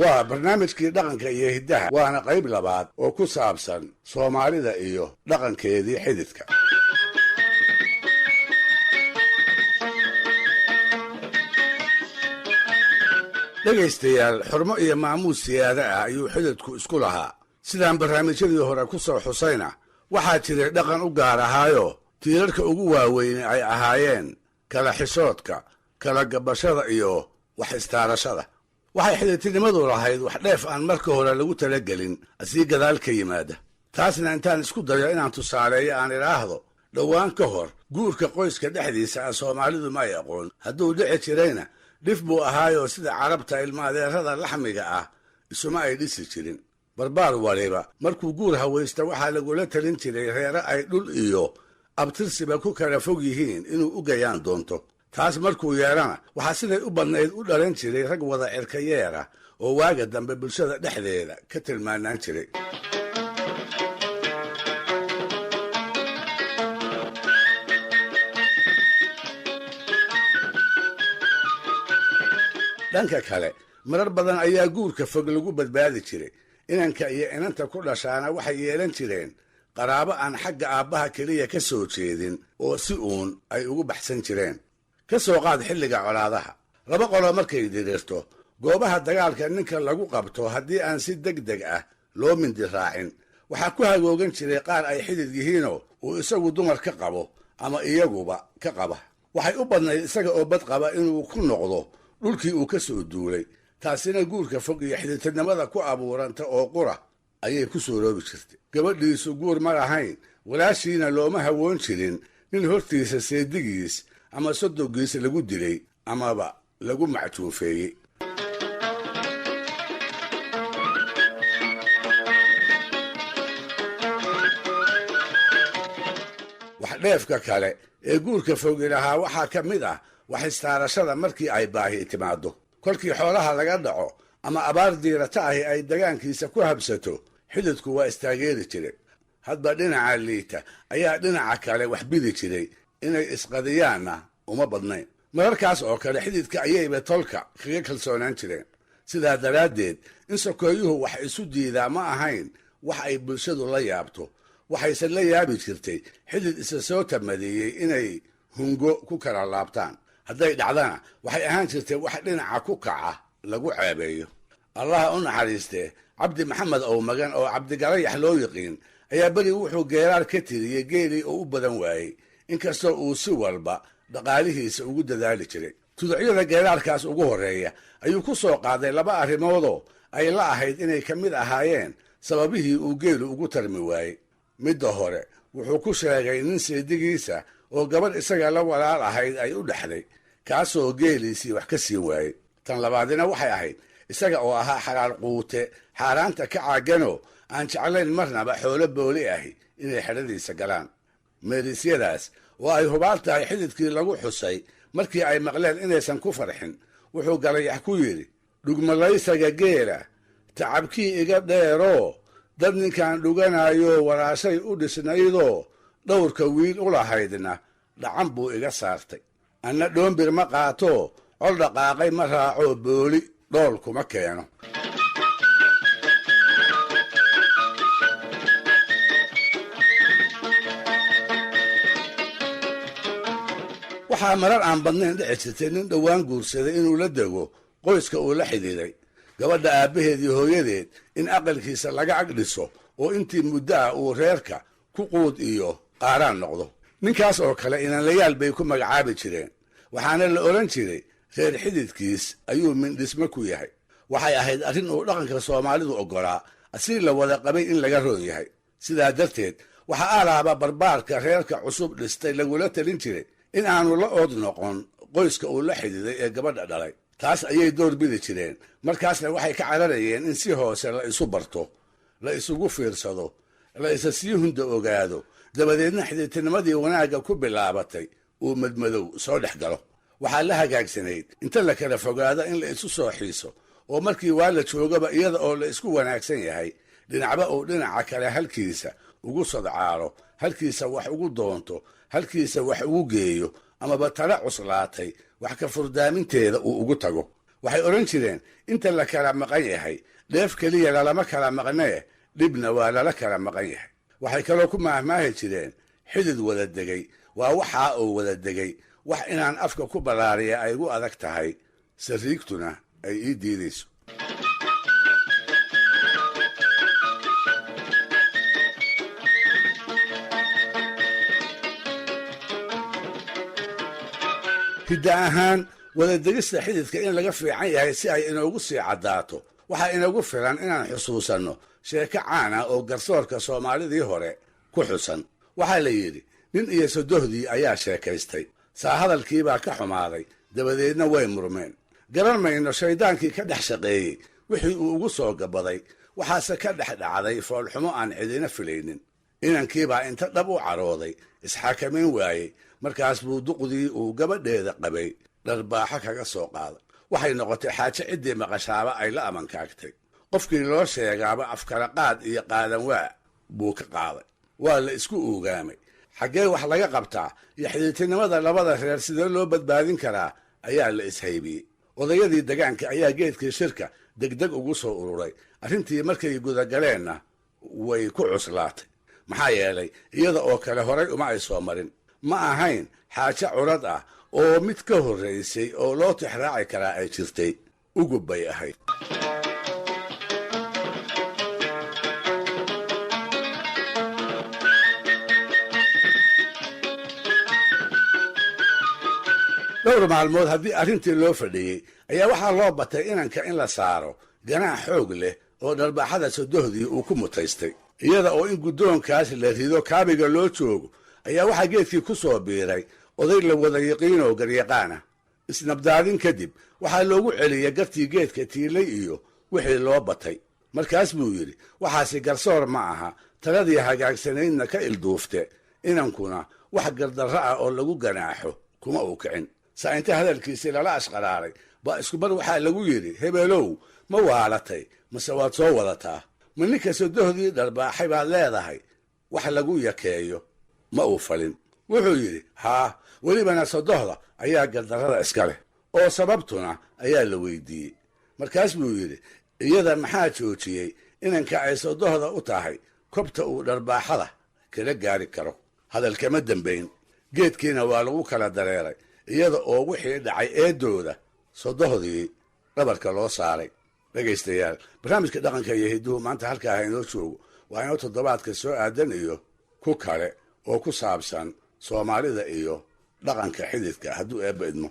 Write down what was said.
Waa barnaamijkii dhaqanka iyo hiddaha, waana qayb labaad oo ku saabsan Soomaalida iyo dhaqankeedii xididka. Dhegaystayaal, xurmo iyo maamuus siyaada ah ayuu xididku isku lahaa. Sidaan barnaamijyadii hore ku soo xusayna, waxaa jiray dhaqan u gaar ahaayo tiirarka ugu waaweyne ay ahaayeen kala xishoodka, kala gabashada iyo wax istaarashada. Waxay xididtinimadu lahayd wax dheef aan marka hore lagu talagelin, asii gadaal ka yimaada. Taasna intaan isku dayo inaan tusaaleeyo aan idhaahdo, dhowaan ka hor guurka qoyska dhexdiisa ah Soomaalidu ma ay aqoon. Hadduu dhici jirayna dhif buu ahaayoo sida Carabta ilma adeerada laxmiga ah isuma ay dhisi jirin. Barbaar waliba markuu guur hawaysta waxaa lagula talin jiray reere ay dhul iyo abtirsiba ku kala fog yihiin inuu u gayaan doonto. Taas markuu yeelana waxaa siday u badnayd u dhalan jiray rag wada cirkayeera oo waaga dambe bulshada dhexdeeda ka tilmaanaan jiray. Dhanka kale, marar badan ayaa guurka fog lagu badbaadi jiray. Inanka iyo inanta ku dhashaana waxay yeelan jireen qaraabo aan xagga aabbaha keliya ka soo jeedin oo si uun ay ugu baxsan jireen. Ka soo qaad xilliga colaadaha, laba qolo markay diriirto, goobaha dagaalka ninka lagu qabto haddii aan si deg deg ah loo mindi raacin, waxaa ku hagoogan jiray qaar ay xidid yihiinoo uu isagu dumar ka qabo ama iyaguba ka qaba. Waxay u badnayd isaga oo bad qaba inuu ku noqdo dhulkii uu ka soo duulay. Taasina guurka fog iyo xididtinimada ku abuuranta oo qura ayay ku suuroobi jirtay. Gabadhiisu guur ma lahayn, walaashiina looma hawoon jirin nin hortiisa seedigiis ama sodogiis lagu dilay amaba lagu macjuufeeyey. Wax dheefka kale ee guurka fogi lahaa waxaa ka mid ah wax istaarashada markii ay baahi timaado. Kolkii xoolaha laga dhaco ama abaar diirata ahi ay dagaankiisa ku habsato, xididku waa istaageeri jiray. Hadba dhinaca liita ayaa dhinaca kale wax bidi jiray, inay isqadiyaanna uma badnayn. Mararkaas oo kale xididka ayayba tolka kaga kalsoonaan jireen. Sidaa daraaddeed, in sokeeyuhu wax isu diidaa ma ahayn wax ay bulshadu la yaabto. Waxayse la yaabi jirtay xidid isa soo tamadeeyey inay hungo ku kala laabtaan. Hadday dhacdana waxay ahaan jirtay wax dhinaca ku kaca lagu ceebeeyo. Allaha u naxariistee, Cabdi Maxamed Owmagan oo Cabdigalayax loo yiqiin ayaa beri wuxuu geeraar ka tiriyey geelii oo u badan waayey, inkastoo uu si walba dhaqaalihiisa ugu dadaali jiray. Tuducyada geeraarkaas ugu horreeya ayuu ku soo qaaday laba arrimoodoo ay la ahayd inay ka mid ahaayeen sababihii uu geelu ugu tarmi waayey. Midda hore wuxuu ku sheegay nin seedigiisa oo gabadh isaga la walaal ahayd ay u dhexday, kaasoo geeliisii wax ka siin waayey. Tan labaadina waxay ahayd isaga oo ahaa xalaal quute xaaraanta ka caaganoo aan jeclayn marnaba xoolo booli ahi inay xedhadiisa galaan. Meerisyadaas oo ay hubaal tahay xididkii lagu xusay markii ay maqleen inaysan ku farxin, wuxuu Galayax ku yidhi: "Dhugmalaysaga geela tacabkii iga dheeroo, dad ninkaan dhuganayo walaashay u dhisnaydoo dhowrka wiil u lahaydna dhacan buu iga saartay. Anna dhoombir ma qaatoo, col dhaqaaqay ma raacoo, booli dhool kuma keeno." Waxaa marar aan badnayn dhici jirtay nin dhowaan guursaday inuu la dego qoyska uu la xidhiiday. Gabadha aabbaheed iyo hooyadeed in aqalkiisa laga ag dhiso oo intii muddo ah uu reerka ku quud iyo qaaraan noqdo. Ninkaas oo kale inanlayaal bay ku magacaabi jireen, waxaana la odhan jiray reer xididkiis ayuu mindhismo ku yahay. Waxay ahayd arrin uu dhaqanka Soomaalidu oggolaa, asii la wada qabay in laga roon yahay. Sidaa darteed waxaa alaaba barbaarka reerka cusub dhistay lagula talin jiray in aanu la ood noqon qoyska uu la xidhiiday ee gabadha dhalay. Taas ayay door bidi jireen. Markaasna waxay ka cararayeen in si hoose la isu barto, la isugu fiirsado, la isa sii hunda ogaado, dabadeedna xididtinimadii wanaagga ku bilaabatay uu madmadow soo dhex galo. Waxaa la hagaagsanayd inta la kala fogaado in la isu soo xiiso, oo markii waa la joogaba iyada oo la isku wanaagsan yahay, dhinacba uu dhinaca kale halkiisa ugu sodcaalo, halkiisa wax ugu doonto, halkiisa wax ugu geeyo, amaba tala cuslaatay wax ka furdaaminteeda uu ugu tago. Waxay odhan jireen inta la kala maqan yahay dheef keliya lalama kala maqnee, dhibna waa lala kala maqan yahay. Waxay kaloo ku maahmaahi jireen xidid wada degay waa waxaa oo wada degay, wax inaan afka ku ballaariya ay igu adag tahay, sariigtuna ay ii diidayso. Hidda ahaan wadadegista xididka in laga fiican yahay si ay inoogu sii caddaato, waxaa inoogu filan inaan xusuusanno sheeko caan ah oo garsoorka Soomaalidii hore ku xusan. Waxaa la yidhi nin iyo sodohdii ayaa sheekaystay, saa hadalkiibaa ka xumaaday, dabadeedna way murmeen. Garan mayno shayddaankii ka dhex shaqeeyey wixii uu ugu soo gabaday, waxaase ka dhex dhacday foolxumo aan cidina filaynin. Inankiibaa inta dhab u carooday isxakamayn waayey, markaas buu duqdii uu gabadheeda qabay dharbaaxo kaga soo qaaday. Waxay noqotay xaaje ciddii maqashaaba ay la amankaagtay. Qofkii loo sheegaaba afkala qaad iyo qaadan waa buu ka qaaday. Waa la isku uugaamay. Xaggee wax laga qabtaa iyo xidhiirtinimada labada reer sidee loo badbaadin karaa ayaa la ishaybiyey. Odayadii degaanka ayaa geedkii shirka degdeg ugu soo ururay. Arrintii markay gudagaleenna way ku cuslaatay, maxaa yeelay iyada oo kale horay uma ay soo marin. Ma ahayn xaaje curad ah oo mid ka horraysay oo loo tixraaci karaa ay jirtay, ugub bay ahayd. Dhowr maalmood haddii arrintii loo fadhiyey ayaa waxaa loo batay inanka in la saaro ganaax xoog leh oo dharbaaxada sodohdii uu ku mutaystay. Iyada oo in guddoonkaas la rido kaabiga loo joogo ayaa waxaa geedkii ku soo biiray oday la wada yiqiinoo garyaqaana. Isnabdaadin kadib waxaa loogu celiyey gartii geedka tiilay iyo wixii loo batay. Markaas buu yidhi waxaasi garsoor ma aha, taladii hagaagsanaydna ka ilduufte, inankuna wax gardarro ah oo lagu ganaaxo kuma uu kicin. Saa inta hadalkiisii lala ashqaraaray baa iskumar waxaa lagu yidhi, hebelow, ma waalatay mase waad soo wadataa? Ma ninka sodohdii dharbaaxay baad leedahay wax lagu yakeeyo ma uu falin? Wuxuu yidhi haa, welibana sodohda ayaa gardarrada iska leh, oo sababtuna ayaa la weydiiyey. Markaas buu yidhi iyada maxaa joojiyey inanka ay sodohda u tahay kobta uu dharbaaxada kala gaari karo? Hadalkama dambayn, geedkiina waa lagu kala dareeray, iyada oo wixii dhacay eedooda sodohdii dhabarka loo saaray. Dhegaystayaal, barnaamijka dhaqanka iyo hidduhu maanta halkaa ha inoo joogo. Waa inoo toddobaadka soo aadan iyo ku kale oo ku saabsan Soomaalida iyo dhaqanka xididka, hadduu Eebba idmo.